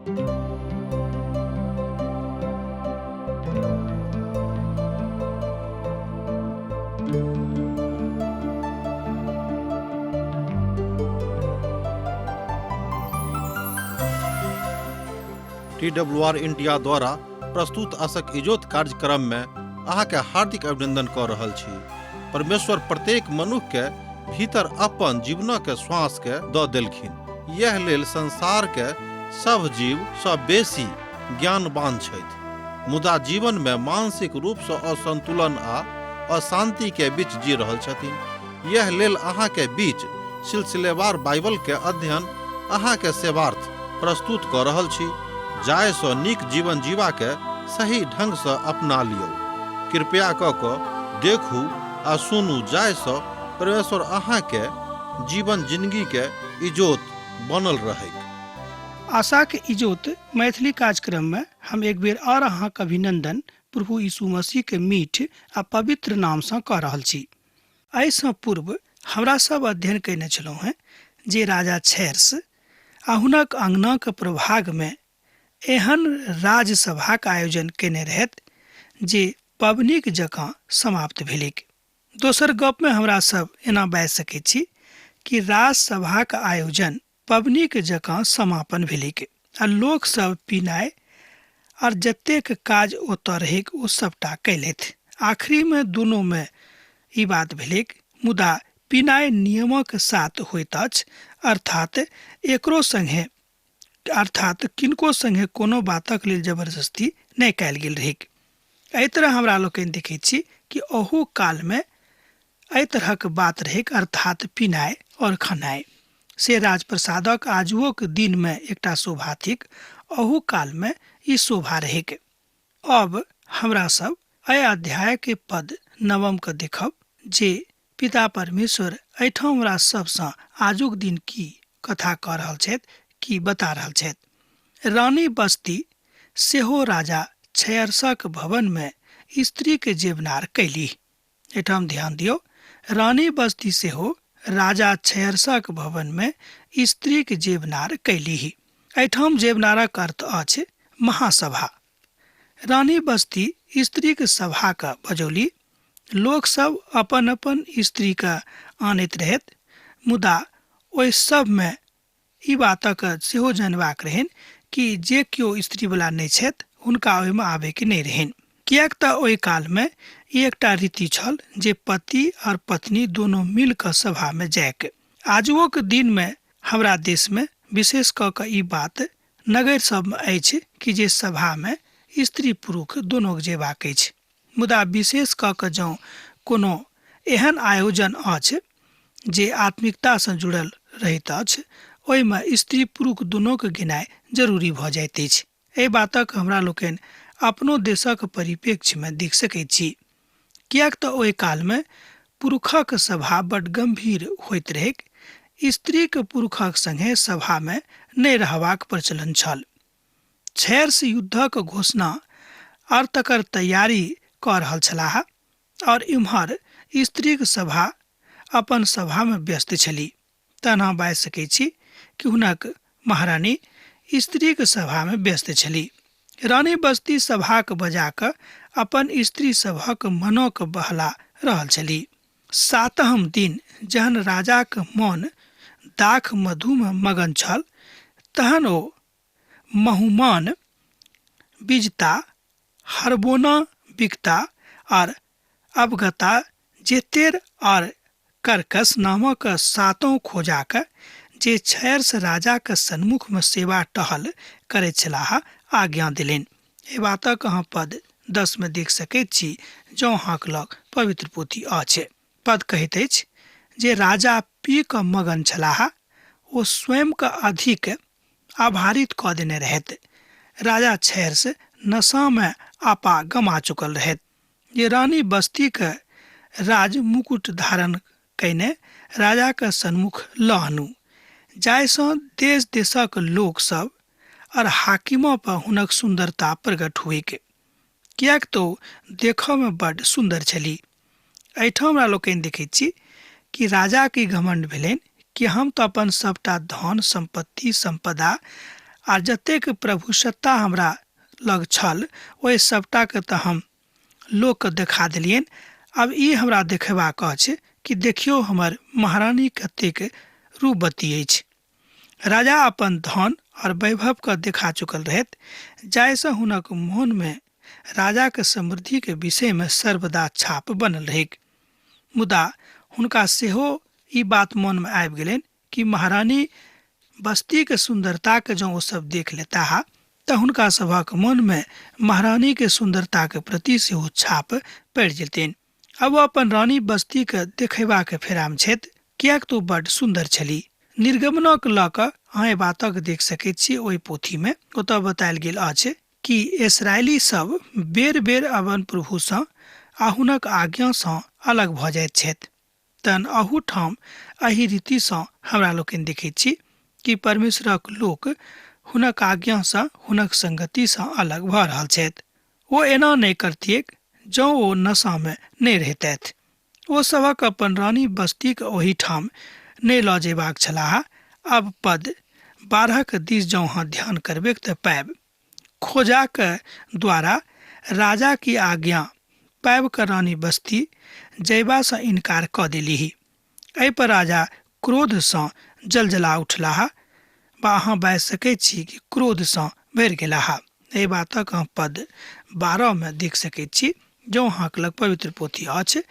TWR India द्वारा प्रस्तुत आशक इजोत कार्यक्रम में अहाँके हार्दिक अभिनंदन कऽ रहल छी। परमेश्वर प्रत्येक मनुख के भीतर अपन जीवनक श्वास के दऽ देलखिन। यह लेल संसार के सभ जीव सँ बेसी ज्ञानवान छथि, मुदा जीवन में मानसिक रूप सँ असंतुलन आ अशांति के बीच जी रहल छथिन। यह लेल अहाँ के बीच सिलसिलेवार बाइबल के अध्ययन अहाँ के सेवार्थ प्रस्तुत कऽ रहल छी, जाहि सँ नीक जीवन जीवा के सही ढंग सँ अपना लियौ। कृपया कऽ कऽ देखू आ सुनू जाहि सँ परमेश्वर अहाँ के जीवन जिंदगी के इजोत बनल रहैक। आशाक इजोत मैथिली कार्यक्रम में हम एक बेर और अहाँक अभिनंदन प्रभु यीशु मसीह के मीठ आ पवित्र नाम सँ कऽ रहल छी। एहिसँ पूर्व हमरा सब अध्ययन कयने छलहुँ हेँ जे राजा छैर्स आ हुनक अङ्गनाक प्रभागमे एहन राजसभाक आयोजन कयने रहथि जे पबनीक जकाँ समाप्त भेलैक। दोसर गपमे हमरा सब एना बाजि सकैत छी कि राजसभाक आयोजन पबनीक जकाँ समापन भेलैक आ लोक सब पीनाइ आर जतेक काज ओतऽ रहैक ओ सबटा कयलथि। आखिरीमे दुनूमे ई बात भेलैक, मुदा पीनाइ नियमक साथ होइत अछि, अर्थात एकरो संगे अर्थात किनको संगे कोनो बातक लेल जबरदस्ती नहि कयल गेल रहैक। एहि तरह हमरा लोकनि देखैत छी कि अहू कालमे एहि तरहक बात रहैक, अर्थात पीनाइ और खनाइ। से राजप्रसादक आजुओक दिनमे एकटा शोभा थिक, अहू कालमे ई शोभा रहैक। अब हमरा सब एहि अध्याय के पद नवम के देखब जे पिता परमेश्वर एहिठाम हमरा सबसँ आजुक दिन की कथा कऽ रहल छथि, की बता रहल छथि। रानी बस्ती सेहो राजा छयर्सक भवन मे स्त्रीक जेवनार कैली। एहिठाम ध्यान दियौ, रानी बस्ती सेहो राजा छयर्सक भवन मे स्त्रीक जेवनार कैलीह। एहिठाम जेवनारक अर्थ अछि महासभा। रानी बस्ती स्त्रीक सभाक बजौली। लोक सब अपन अपन स्त्रीक आनैत रहैत, मुदा ओहि सबमे ई बातक सेहो जानबाक रहनि कि जे केओ स्त्रीवला नहि छथि हुनका ओहिमे आबैके नहि रहनि, किएक तऽ ओहि कालमे ई एकटा रीति छल जे पति और पत्नी दोनों मिल कऽ सभामे जायके। आजुओक दिनमे हमरा देशमे विशेष कऽ कऽ ई बात नगर सबमे अछि कि जे सभामे स्त्री पुरुष दोनोके जेबाक अछि, मुदा विशेष कऽ कऽ जँ कोनो एहन आयोजन अछि जे आत्मिकतासँ जुड़ल रहैत अछि, ओहिमे स्त्री पुरुष दुनूके गेनाइ जरूरी भऽ जाइत अछि। एहि बातक हमरा लोकनि अपनो देशक परिप्रेक्ष्यमे देख सकैत छी, किएक तऽ ओहि कालमे पुरुषक सभा बड गंभीर होइत रहैक। स्त्रीक पुरुषक संगे सभामे नहि रहबाक प्रचलन छल। छैर्स युद्धक घोषणा आर तकर तैयारी कऽ रहल छलाह और इम्हर स्त्रीक सभा अपन सभामे व्यस्त छली। तहन अहाँ बाजि सकैत छी कि हुनक महारानी स्त्रीक सभामे व्यस्त छली। रानी बस्ती सभाक बजा कऽ अपन स्त्री सभक मनोक बहला रहल छली। सातम दिन जहन राजाक मन दाख मधुमे मगन छल, तहन ओ महुमान बिजता हरबोना बिकता आर अवगता जेतेर आर कर्कस नामक सातों खोजाक जे छैर्स राजाक सन्मुखमे सेवा टहल करैत छलाह आज्ञा देलनि। एहि बातक अहाँ पद 10 मे देख सकैत छी जँ अहाँक लग पवित्र पोथी अछि। पद कहैत अछि जे राजा पी कऽ मगन छलाह, ओ स्वयंके अधिक आभारित कऽ देने रहथि। राजा छैर्स नशामे आपा गमा चुकल रहथि जे रानी बस्तीके राज मुकुट धारण कयने राजाक सन्मुख लऽ आनू, जाहिसँ देश देशक लोक सब और हाकिमो पर हुनक सुन्दरता प्रकट हुएक, किएक तऽ ओ देखऽमे बड्ड सुन्दर छली। एहिठाम हमरा लोकनि देखैत छी कि राजाके ई घमण्ड भेलनि कि हम तऽ अपन सबटा धन सम्पत्ति सम्पदा आ जतेक प्रभुसत्ता हमरा लग छल ओहि सबटाके तऽ हम लोकके देखा देलियनि। आब ई हमरा देखेबाक अछि कि देखियौ हमर महारानी कतेक रूपवती अछि। राजा अपन धन और वैभवके देखा चुकल रहथि, जाहिसँ हुनक मोनमे राजाके समृद्धिके विषयमे सर्वदा छाप बनल रहैक। मुदा हुनका सेहो ई बात मोनमे आबि गेलनि कि महारानी बस्तीके सुन्दरताके जँ ओ सब देख लेताह तऽ हुनका सभक मोनमे महारानीके सुन्दरताके प्रति सेहो छाप पड़ि जेतनि। आब ओ अपन रानी बस्तीके देखेबाक फेरामे छथि, किएक तऽ ओ बड्ड सुन्दर छली। निर्गमनक लऽ कऽ अहाँ एहि बातक देख सकैत छी। ओहि पोथीमे ओतऽ बतायल गेल अछि कि इसराइली सब बेर बेर अपन प्रभुसँ आ हुनक आज्ञासँ अलग भऽ जाइत छथि। तहन अहूठाम एहि रीतिसँ हमरा लोकनि देखैत छी कि परमेश्वरक लोक हुनक आज्ञासँ, हुनक संगतिसँ अलग भऽ रहल छथि। ओ एना नहि करतिऐक जँ ओ नशामे नहि रहितथि। ओ सभक अपन रानी बस्तीक ओहिठाम नहि लऽ जयबाक छलाह। आब पद 12 दिस जँ अहाँ ध्यान करबैक तऽ पायब, खोजाक द्वारा राजा की आज्ञा पाबि कऽ रानी बस्ती जयबासँ इनकार कऽ देलीह। एहि पर राजा क्रोधसँ जलजला उठलाह, बा अहाँ बाजि सकैत छी कि क्रोधसँ भरि गेलाह। एहि बातक अहाँ पद 12 मे देख सकैत छी, जँ अहाँके लग पवित्र पोथी अछि,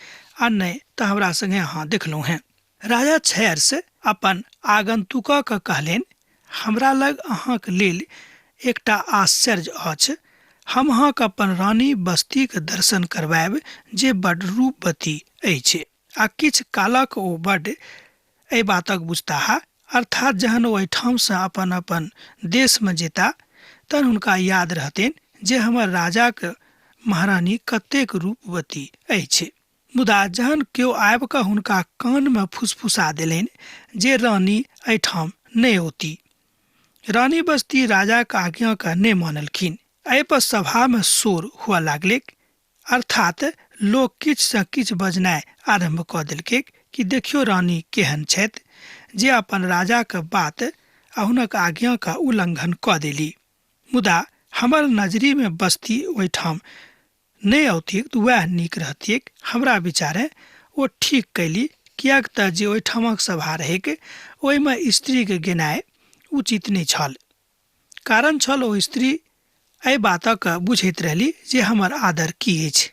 आ नहि तऽ हमरा संगे अहाँ देखलहुँ हेँ। राजा छैर्स अपन आगन्तुकक कहलनि, हमरा लग अहाँक लेल एकटा आश्चर्य अछि। हम अहाँके अपन रानी बस्तीक दर्शन करवायब जे बड्ड रूपवती अछि। आ किछु कालक ओ बड्ड एहि बातक बुझताह, अर्थात जहन ओ एहिठामसँ अपन अपन देशमे जेता तहन हुनका याद रहतनि जे हमर राजाक महारानी कतेक रूपवती अछि। मुदा जहन केओ आबि कऽ हुनका कानमे फुसफुसा देलनि जे रानी एहिठाम नहि औती, रानी बस्ती राजाक आज्ञाके नहि मानलखिन। एहि पर सभामे शोर हुअ लागलैक, अर्थात लोक किछुसँ किछु बजनाइ आरम्भ कऽ देलकै कि देखियौ रानी केहन छथि जे अपन राजाक बात आ हुनक आज्ञाके उल्लंघन कऽ देली। मुदा हमर नजरिमे बस्ती ओहिठाम नहि औतिक तऽ वएह नीक रहतिऐक। हमरा विचारे ओ ठीक कयली, किएक तऽ जे ओहिठामक सभा रहैक ओहिमे स्त्रीके गेनाइ उचित नहि छल। कारण छल ओ स्त्री एहि बातक बुझैत रहली जे हमर आदर की अछि।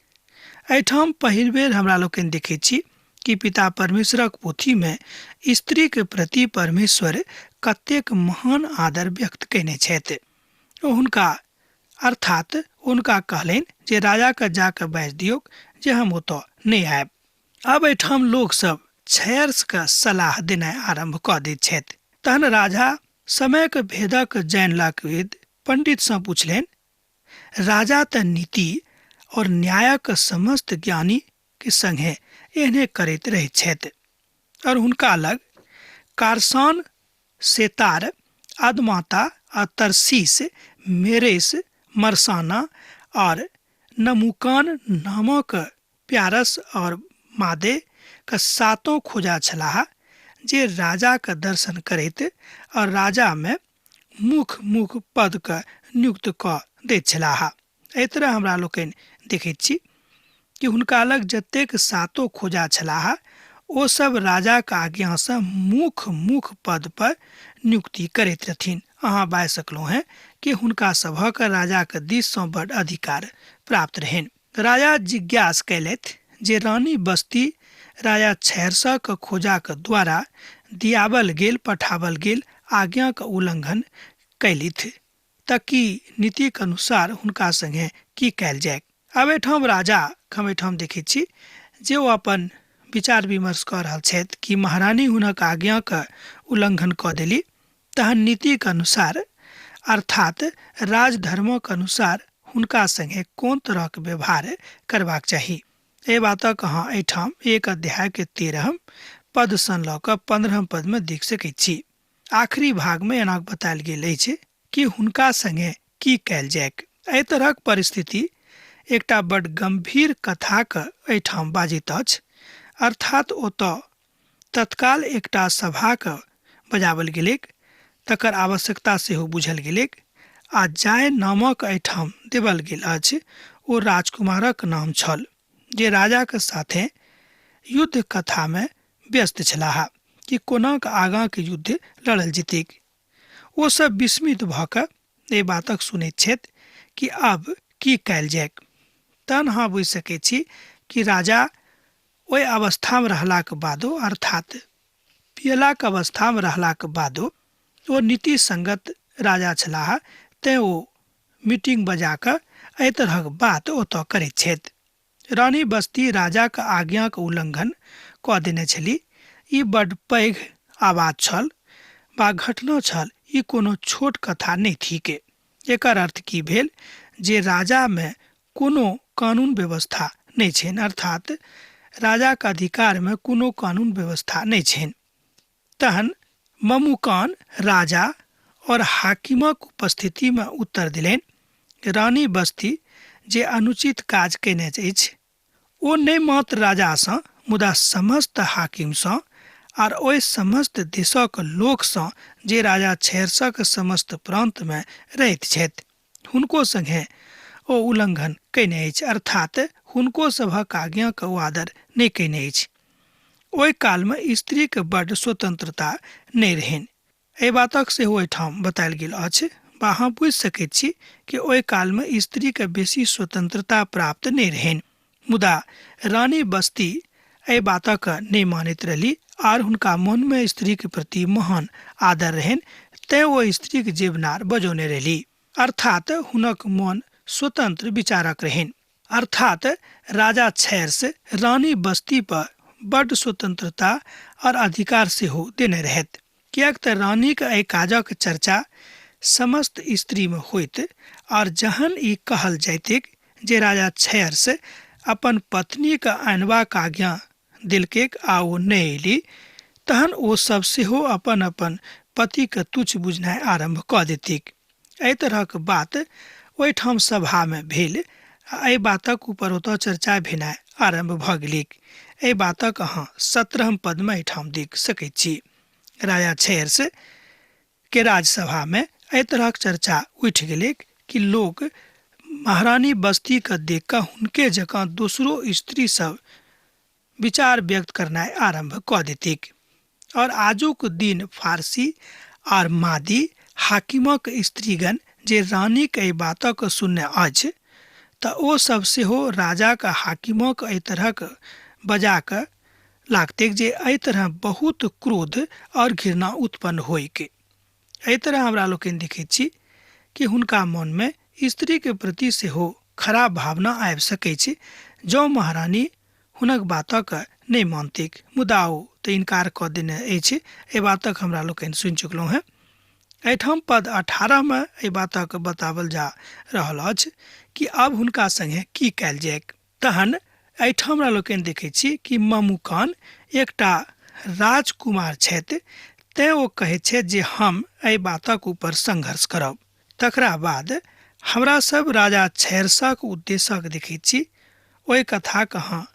एहिठाम पहिल बेर हमरा लोकनि देखैत छी कि पिता परमेश्वरक पोथीमे स्त्रीके प्रति परमेश्वर कतेक महान आदर व्यक्त कयने छथि। ओ हुनका अर्थात हुनका कहलनि जे राजाके जाकऽ बाजि दियौक जे हम ओतऽ नहि आयब। आब एहिठाम लोकसभ छैर्सके सलाह देनाइ आरम्भ कऽ दैत छथि। तहन राजा समयके भेदक जानलाक बाद पंडितसँ पुछलनि, राजा तऽ नीति और न्यायक समस्त ज्ञानी के संगे एहने करैत रहैत छथि और हुनका लग कारसान, सेतार, अदमाता आ तरसीस, मेरेस, मरसाना और नमुकान नामक प्यारस और मादे के सातों खोजा छलाह जे राजा के दर्शन करैत और राजा में मुख मुख पद के नियुक्त कऽ दैत छलाह। एहि तरह हमरा लोकनि देखैत छी कि हुनका लग जतेक सातो खोजा छलाह ओ सब राजाक आज्ञासँ मुख मुख पद पर नियुक्ति करैत रहथिन। अहाँ बाजि सकलहुँ हेँ कि हुनका सभक राजाक दिससँ बड्ड अधिकार प्राप्त रहनि। राजा जिज्ञास कयलथि जे रानी बस्ती राजा छैरसक खोजाक द्वारा दियाबल गेल पठाबल गेल आज्ञाक उल्लंघन कयलिथ तऽ की नीतिक अनुसार हुनका संगे की कयल जाय। आब एहिठाम राजा हम एहिठाम देखैत छी जे ओ अपन विचार विमर्श कऽ रहल छथि कि महारानी हुनक आज्ञाक उल्लंघन कऽ देली, तहन नीतिक अनुसार अर्थात राजधर्मक अनुसार हुनका संगे कोन तरहक व्यवहार करबाक चाही। एहि बातक अहाँ एहिठाम 1 अध्याय के 13 पदसँ लऽ कऽ 15 पदमे देख सकैत छी। आखिरी भागमे एना बतायल गेल अछि कि हुनका संगे की कयल जाय। एहि तरहक परिस्थिति एकटा बड गंभीर कथाक एहिठाम बाजैत अछि। अर्थात ओतऽ तत्काल एकटा सभाक बजावल गेलैक। तकर आवश्यकता सेहो बुझल गेलैक आ जाय नामक एहिठाम देवल गेल अछि ओ राजकुमारक नाम छल जे राजाक साथे युद्ध कथामे व्यस्त छलाह कि कोनाक आगाँके युद्ध लड़ल जेतैक। ओ सब विस्मित भऽ कऽ एहि बातक सुनैत छथि कि आब की कयल जाय। तहन अहाँ बुझि सकै छी कि राजा ओहि अवस्थामे रहलाक बादो, अर्थात पियलाक अवस्थामे रहलाक बादो ओ नीति संगत राजा छलाह, तेँ ओ मीटिंग बजा कऽ एहि तरहक बात ओतऽ करैत छथि। रानी बस्ती राजाक आज्ञाक उल्लंघन कऽ देने छली। ई बड्ड पैघ आवाज छल वा घटना छल, ई कोनो छोट कथा नहि थिक। एकर अर्थ की भेल जे राजामे कोनो कानून व्यवस्था नहि छनि, अर्थात राजाक अधिकारमे कोनो कानून व्यवस्था नहि छनि। तहन ममुकान राजा और हाकिमक उपस्थितिमे उत्तर देलनि, रानी बस्ती जे अनुचित काज कयने अछि ओ नहि मात्र राजासँ मुदा समस्त हाकिमसँ आर ओहि समस्त देशक लोकसँ जे राजा छेरसक समस्त प्रान्तमे रहैत छथि, हुनको सङ्गे ओ उल्लंघन कयने अछि, अर्थात हुनको सभक आज्ञाके ओ आदर नहि कयने अछि। ओहि कालमे स्त्रीके बड्ड स्वतंत्रता नहि रहनि, एहि बातक सेहो एहिठाम बतायल गेल अछि वा अहाँ बुझि सकैत छी कि ओहि कालमे स्त्रीके बेसी स्वतंत्रता प्राप्त नहि रहनि। मुदा रानी बस्ती एहि बातक नहि मानैत रहली आर हुनका मनमे स्त्रीके प्रति महान आदर रहनि, तेँ ओ स्त्रीके जेवनार बजौने रहली, अर्थात हुनक मन स्वतंत्र विचारक रहनि। अर्थात राजा छैर्स रानी बस्ती पर बड्ड स्वतंत्रता और अधिकार सेहो देने रहथि, किएक तऽ रानीक एहि काजक चर्चा समस्त स्त्रीमे होइत और जहन ई कहल जैतिक जे राजा छैर्स अपन पत्नीके आनबाक आज्ञा देलकैक आ ओ नहि अयली, तहन ओ सब सेहो अपन अपन पतिके तुच्छ बुझनाइ आरम्भ कऽ देतिक। एहि तरहक बात ओहिठाम सभामे भेल आ एहि बातक ऊपर ओतऽ चर्चा भेनाइ आरम्भ भऽ गेलैक। एहि बातक अहाँ 17 पदमे एहिठाम देख सकैत छी। राजा छैर्स के राजसभामे एहि तरहक चर्चा उठि गेलैक कि लोक महारानी बस्तीके देख कऽ हुनके जकाँ दोसरो स्त्री सब विचार व्यक्त करनाइ आरम्भ कऽ देतिक। और आजुक दिन फारसी आर मादी हाकिमक स्त्रीगण जे रानीक एहि बातक सुनने अछि तऽ ओ सब सेहो राजाक हाकिमक एहि तरहक बजा कऽ लागतैक जे एहि तरह बहुत क्रोध और घृणा उत्पन्न होइक। एहि तरह हमरा लोकनि देखैत छी कि हुनका मनमे स्त्रीके प्रति सेहो खराब भावना आबि सकैत छै जँ महारानी हुनक बातक नहि मानतिक। मुदा ओ तऽ इनकार कऽ देने अछि, एहि बातक हमरा लोकनि सुनि चुकलहुँ हेँ। एहिठाम पद 18 मे एहि बातक बतावल जा रहल अछि कि आब हुनका संगे की कयल जाय। तहन एहिठाम हमरा लोकनि देखैत छी कि ममुकान एकटा राजकुमार छथि, तेँ ओ कहैत छथि जे हम एहि बातक ऊपर संघर्ष करब। तकरा बाद हमरा सब राजा छैरसक उद्देश्यक देखैत छी। ओहि कथाक अहाँ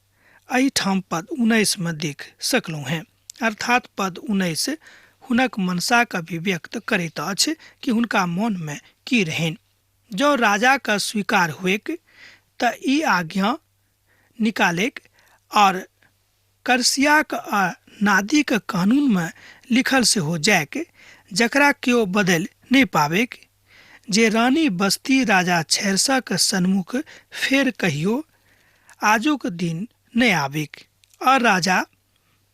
एहिठाम पद 19 मे देख सकलहुँ हेँ, अर्थात पद 19 हुनक मनसाक अभिव्यक्त करैत अछि कि हुनका मनमे की रहनि। जँ राजाक स्वीकार हुएक तऽ ई आज्ञा निकालेक और करसियाक आ नादीक कानूनमे लिखल सेहो जायक, जकरा केओ बदलि नहि पाबैक, जे रानी बस्ती राजा छैरसक सन्मुख फेर कहियो आजुक दिन नहि आबिक और राजा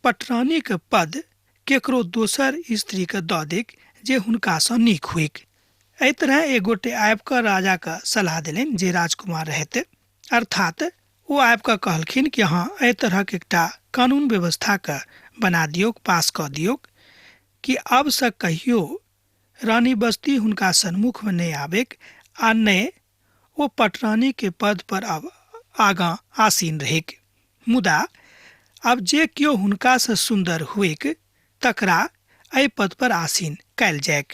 पटरानीक पद केकरो दोसर स्त्रीके दऽ दैक जे हुनकासँ नीक होइक। एहि तरह एक गोटे आबि कऽ राजाके सलाह देलनि जे राजकुमार रहथि, अर्थात ओ आबि कऽ कहलखिन कि अहाँ एहि तरहक एकटा कानून व्यवस्थाके बना दियौक, पास कऽ दियौक कि आबसँ कहियो रानी बस्ती हुनका सन्मुखमे नहि आबैक आ नहि ओ पटरानी के पद पर अब आगाँ आसीन रहैक। मुदा आब जे केओ हुनकासँ सुन्दर हुएक तकरा एहि पद पर आसीन कयल जाइक।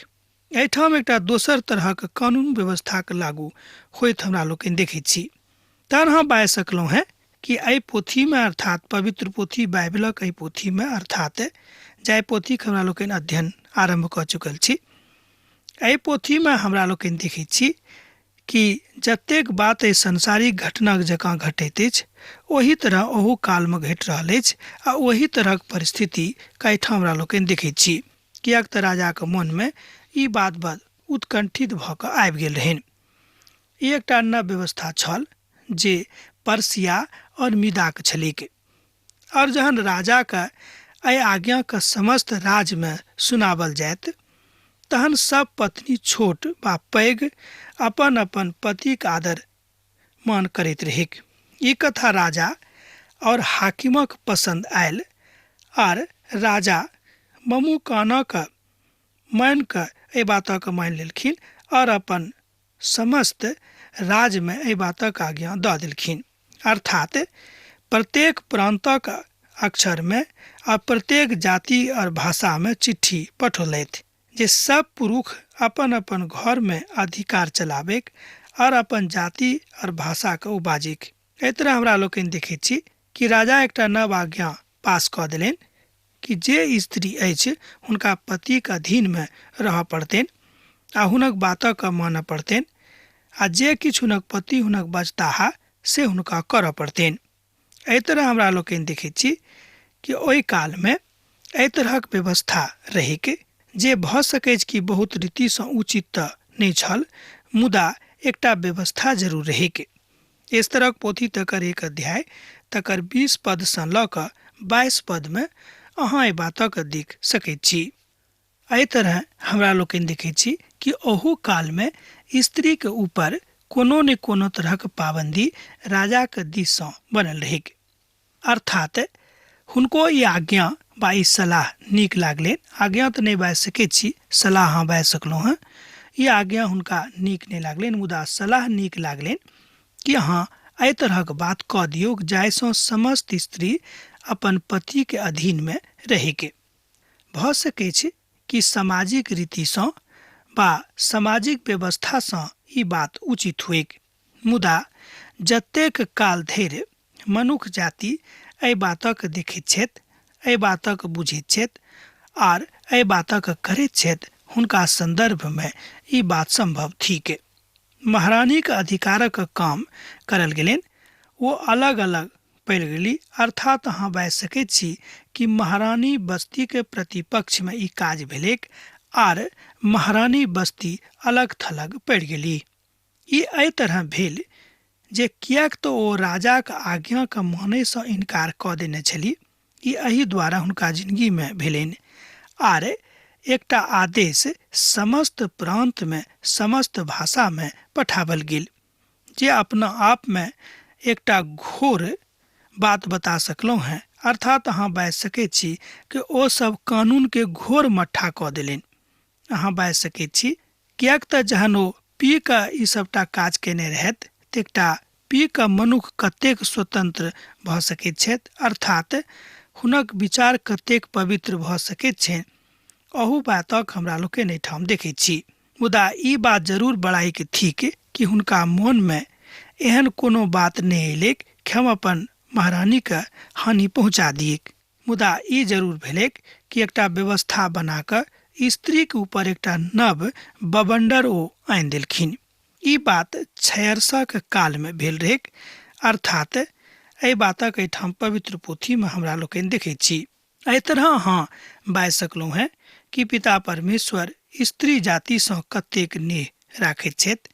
एहिठाम एकटा दोसर तरहक कानून व्यवस्थाक लागू होइत हमरा लोकनि देखैत छी। तहन अहाँ बाजि सकलहुँ हेँ कि एहि पोथीमे, अर्थात पवित्र पोथी बाइबिलक एहि पोथीमे, अर्थात जाहि पोथीक हमरा लोकनि अध्ययन आरम्भ कऽ चुकल छी, एहि पोथीमे हमरा लोकनि देखैत छी कि जतेक बात एहि सांसारिक घटनाक जकाँ घटैत अछि ओही तरह ओहू कालमे घटि रहल अछि आ ओही तरहक परिस्थिति एहिठाम हमरा लोकनि देखैत छी, किएक तऽ राजाक मोनमे ई बात बड़ उत्कंठित भऽ कऽ आबि गेल रहनि। ई एकटा नव व्यवस्था छल जे पर्सिया और मिदाक छलैक। और जहन राजाके एहि आज्ञाके समस्त राज्यमे सुनावल जायत तहन सब पत्नी छोट वा पैघ अपन अपन पतिक आदर मान करैत रहैक। ई कथा राजा और हाकिमक पसंद आयल आर राजा ममुकानक मान कऽ एहि बातक मानि लेलखिन और अपन समस्त राज्यमे एहि बातक आज्ञा दऽ देलखिन। अर्थात प्रत्येक प्रांतक अक्षरमे आ प्रत्येक जाति और भाषामे चिट्ठी पठौलथि जे सब पुरुष अपन अपन घरमे अधिकार चलाबैक और अपन जाति और भाषाके ओ बाजैक। एहि तरह हमरा लोकनि देखैत छी कि राजा एकटा नव आज्ञा पास कऽ देलनि कि जे स्त्री अछि हुनका पतिक अधीनमे रहऽ पड़तनि आ हुनक बातक मानऽ पड़तनि आ जे किछु हुनक पति हुनक बजताह से हुनका करऽ पड़तनि। एहि तरह हमरा लोकनि देखैत छी कि ओहि कालमे एहि तरहक व्यवस्था रहैक जे भऽ सकैछ कि बहुत रीतिसँ उचित तऽ नहि छल, मुदा एकटा व्यवस्था जरूर रहैक। इस तरहक पोथी तकर एक अध्याय तकर 20 पदसँ लऽ कऽ 22 पदमे अहाँ एहि बातक देख सकैत छी। एहि तरह हमरा लोकनि देखैत छी कि ओहू कालमे स्त्रीके ऊपर कोनो ने कोनो तरहक पाबंदी राजाके दिससँ बनल रहैक। अर्थात हुनको ई आज्ञा वा ई सलाह नीक लागलनि। आज्ञा तऽ नहि बाजि सकैत छी, सलाह अहाँ बाजि सकलहुँ हेँ। ई आज्ञा हुनका नीक नहि लागलनि, मुदा सलाह नीक लागलनि कि अहाँ एहि तरहक बात कऽ दियौक जाहिसँ समस्त स्त्री अपन पतिके अधीनमे रहैके। भऽ सकैछ कि सामाजिक रीतिसँ वा सामाजिक व्यवस्थासँ ई बात उचित होइक, मुदा जतेक काल धरि मनुख जाति एहि बातक देखैत छथि, एहि बातक बुझैत छथि आर एहि बातक करैत छथि, हुनका संदर्भमे ई बात संभव थिक। महारानीक अधिकारक काम करल गेलनि, ओ अलग अलग पड़ि गेली। अर्थात अहाँ बाजि सकैत छी कि महारानी बस्तीके प्रतिपक्षमे ई काज भेलैक आर महारानी बस्ती अलग थलग पड़ि गेली। ई एहि तरह भेल जे किएक तऽ ओ राजाक आज्ञाके मानयसँ इनकार कऽ देने छली, ई एहि द्वारा हुनका जिंदगीमे भेलनि आर एकटा आदेश समस्त प्रांतमे समस्त भाषामे पठावल गेल जे अपना आपमे एकटा घोर बात बता सकलहुँ हेँ। अर्थात अहाँ बाजि सकैत छी कि ओ सब कानूनके घोर मट्ठा कऽ देलनि। अहाँ बाजि सकैत छी किएक तऽ जहन ओ पी कऽ ई सबटा काज केने रहथि तऽ एकटा पी कऽ मनुख कतेक स्वतंत्र भऽ सकैत छथि, अर्थात हुनक विचार कतेक पवित्र भऽ सकैत छनि, अहू बातक हमरा लोकनि एहिठाम देखैत छी। मुदा ई बात जरूर बड़ाइके थिक कि हुनका मोनमे एहन कोनो बात नहि अयलैक कि हम अपन महारानीके हानि पहुँचा दियैक। मुदा ई जरूर भेलैक कि एकटा व्यवस्था बना कऽ स्त्रीके ऊपर एकटा नव बवंडर ओ आनि देलखिन। ई बात छयरसक कालमे भेल रहैक। अर्थात एहि बातक एहिठाम पवित्र पोथीमे हमरा लोकनि देखैत छी। एहि तरह अहाँ बाजि सकलहुँ हेँ कि पिता परमेश्वर स्त्री जातिसँ कतेक नेह राखैत छथि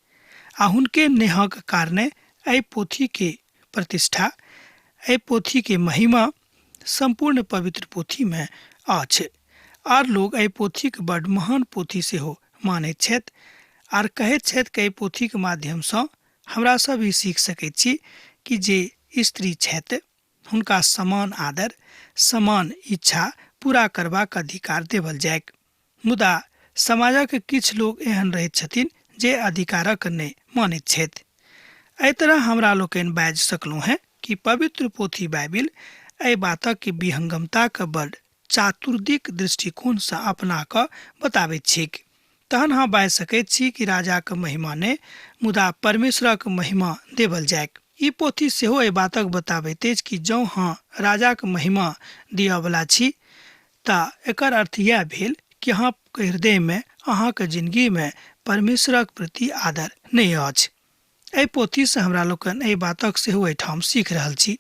आ हुनके नेहक कारणे एहि पोथीके प्रतिष्ठा, एहि पोथीके महिमा सम्पूर्ण पवित्र पोथीमे अछि। आर लोग एहि पोथीके बड महान पोथी सेहो मानैत छथि आर कहैत छथि कि एहि पोथीके माध्यमसँ हमरा सब ई सीख सकैत छी कि जे स्त्री छथि हुनका समान आदर, समान इच्छा पूरा करबाक अधिकार देवल जाइक। मुदा समाजक किछु लोग एहन रहैत छथिन जे अधिकारक नहि मानैत छथि। एहि तरह हमरा लोकनि बाजि सकलहुँ हेँ कि पवित्र पोथी बाइबिल एहि बातक विहंगमताक बड चातुर्दिक दृष्टिकोणसँ अपना कऽ बताबैत छैक। तहन अहाँ बाजि सकैत छी कि राजाक महिमा नहि, मुदा परमेश्वरक महिमा देवल जाइक। ई पोथी सेहो एहि बातक बताबैत अछि कि जँ अहाँ राजाक महिमा दिअवला छी तऽ एकर अर्थ इएह भेल कि अहाँके हृदयमे अहाँके जिनगीमे परमेश्वरक प्रति आदर नहि अछि। एहि पोथीसँ हमरा लोकनि एहि बातक सेहो एहिठाम सीख रहल छी।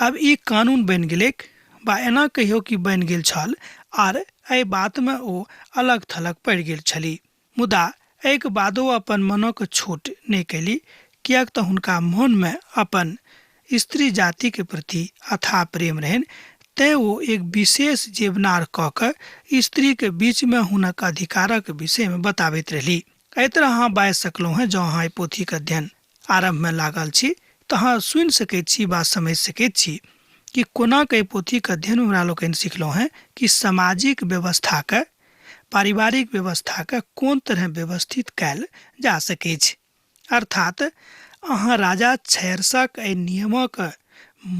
आब ई कानून बनि गेलैक वा एना कहियौ कि बनि गेल छल आर एहि बातमे ओ अलग थलग पड़ि गेल छली। मुदा एहिके बादो अपन मनक छूट नहि कयली, किएक तऽ हुनका मोनमे अपन स्त्री जातिके प्रति अथाह प्रेम रहनि, तेँ ओ एक विशेष जेवनार कऽ कऽ स्त्रीके बीचमे हुनक अधिकारक विषयमे बताबैत रहली। एहि तरह अहाँ बाजि सकलहुँ हेँ। जँ अहाँ एहि पोथीके अध्ययन आरम्भमे लागल छी तऽ अहाँ सुनि सकैत छी वा समझि सकैत छी कि कोना कऽ एहि पोथीके अध्ययनमे हमरा लोकनि सिखलहुँ हेँ कि सामाजिक व्यवस्थाके, पारिवारिक व्यवस्थाके कोन तरहे व्यवस्थित कयल जा सकैछ। अर्थात अहाँ राजा छैरसक एहि नियमक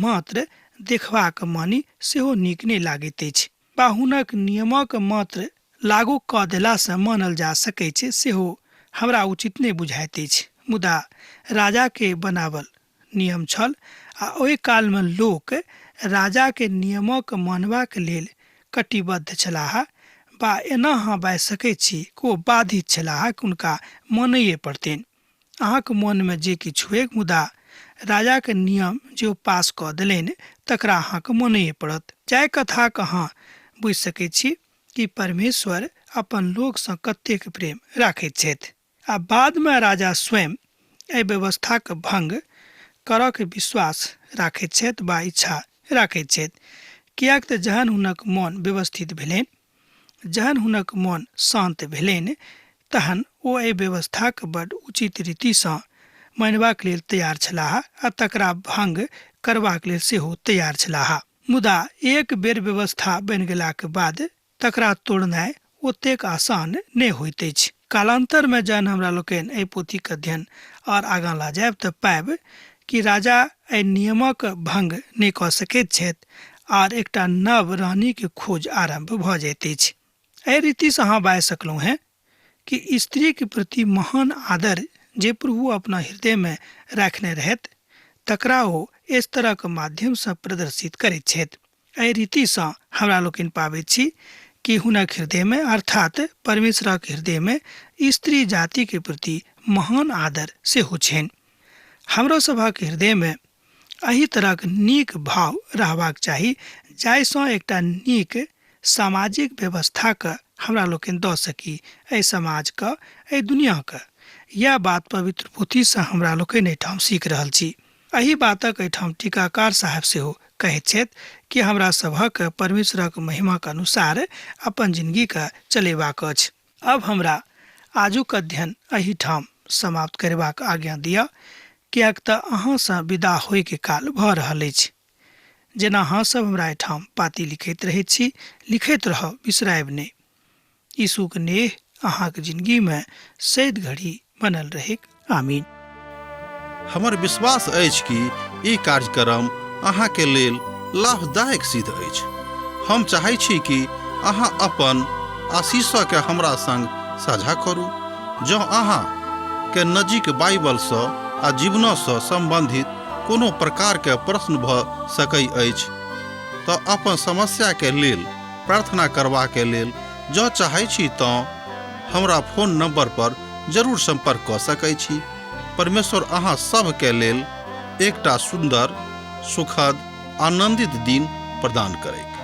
मात्र देखबाक मानि सेहो नीक नहि लागैत अछि वा हुनक नियमक मात्र लागू कऽ देलासँ मानल जा सकैछ सेहो हमरा उचित नहि बुझाइत अछि। मुदा राजाके बनावल नियम छल आ ओहि कालमे लोक राजाके नियमक मानबाक लेल कटिबद्ध छलाह वा एना अहाँ बाजि सकैत छी कि ओ बाधित छलाह कि हुनका मानैए पड़तनि। अहाँक मोनमे जे किछु हुएक, मुदा राजाक नियम जे ओ पास कऽ देलनि तकरा अहाँके मानैए पड़त। जाहि कथाक अहाँ बुझि सकैत छी कि परमेश्वर अपन लोकसँ कतेक प्रेम राखैत छथि। आ बादमे राजा स्वयं एहि व्यवस्थाक भंग करऽके विश्वास राखैत छथि वा इच्छा राखैत छथि, किएक तऽ जहन हुनक मोन व्यवस्थित भेलनि, जहन हुनक मोन शान्त भेलनि, तहन ओ एहि व्यवस्थाक बड्ड उचित रीतिसँ मानबाक लेल तैयार छलाह आ तकरा भंग करबाक लेल सेहो तैयार छलाह। मुदा एक बेर व्यवस्था बनि गेलाक बाद तकरा तोड़नाइ ओतेक आसान नहि होइत अछि। कालान्तरमे जहन हमरा लोकनि एहि पोथीक अध्ययन आओर आगाँ लऽ जायब तऽ पायब कि राजा एहि नियमक भंग नहि कऽ सकैत छथि आर एकटा नव रानीक खोज आरम्भ भऽ जाइत अछि। एहि रीतिसँ अहाँ बाजि सकलहुँ हेँ कि स्त्रीक प्रति महान आदर जे प्रभु अपना हृदयमे राखने रहथि तकरा ओ एहि तरहक माध्यमसँ प्रदर्शित करैत छथि। एहि रीतिसँ हमरा लोकनि पाबैत छी कि हुनक हृदयमे, अर्थात परमेश्वरक हृदयमे, स्त्री जातिके प्रति महान आदर सेहो छनि। हमरो सभक हृदयमे एहि तरहक नीक भाव रहबाक चाही जाहिसँ एकटा नीक सामाजिक व्यवस्थाके हमरा लोकनि दऽ सकी एहि समाजके, एहि दुनिआँके। इएह बात पवित्र पोथीसँ हमरा लोकनि एहिठाम सीख रहल छी। एहि बातक एहिठाम टीकाकार साहेब सेहो कहैत छथि कि हमरा सभक परमेश्वरक महिमाक अनुसार अपन जिनगीके चलेबाक अछि। अब हमरा आजुक अध्ययन एहिठाम समाप्त करबाक आज्ञा दिअ, किएक तऽ अहाँसँ विदा होइके काल भऽ रहल अछि। जेना अहाँ सब हमरा एहिठाम पाती लिखैत रहैत छी, लिखैत रहब, बिसरायब नहि। यीशुक नेह अहाँक जिनगीमे सैद घड़ी बनल रहैक। आमीन। हमर विश्वास अछि कि ई कार्यक्रम अहाँके लेल लाभदायक सिद्ध अछि। हम चाहै छी कि अहाँ अपन आशीषके हमरा संग साझा करू। जँ अहाँ के नजीक बाइबलसँ आ जीवनसँ सम्बन्धित कोनो प्रकारके प्रश्न भऽ सकै अछि तऽ अपन समस्याके लेल प्रार्थना करबाके लेल जँ चाहै छी तँ हमरा फोन नंबर पर जरूर संपर्क कऽ सकै छी। परमेश्वर अहाँ सभके लेल एकटा सुन्दर, सुखद, आनंदित दिन प्रदान करैक।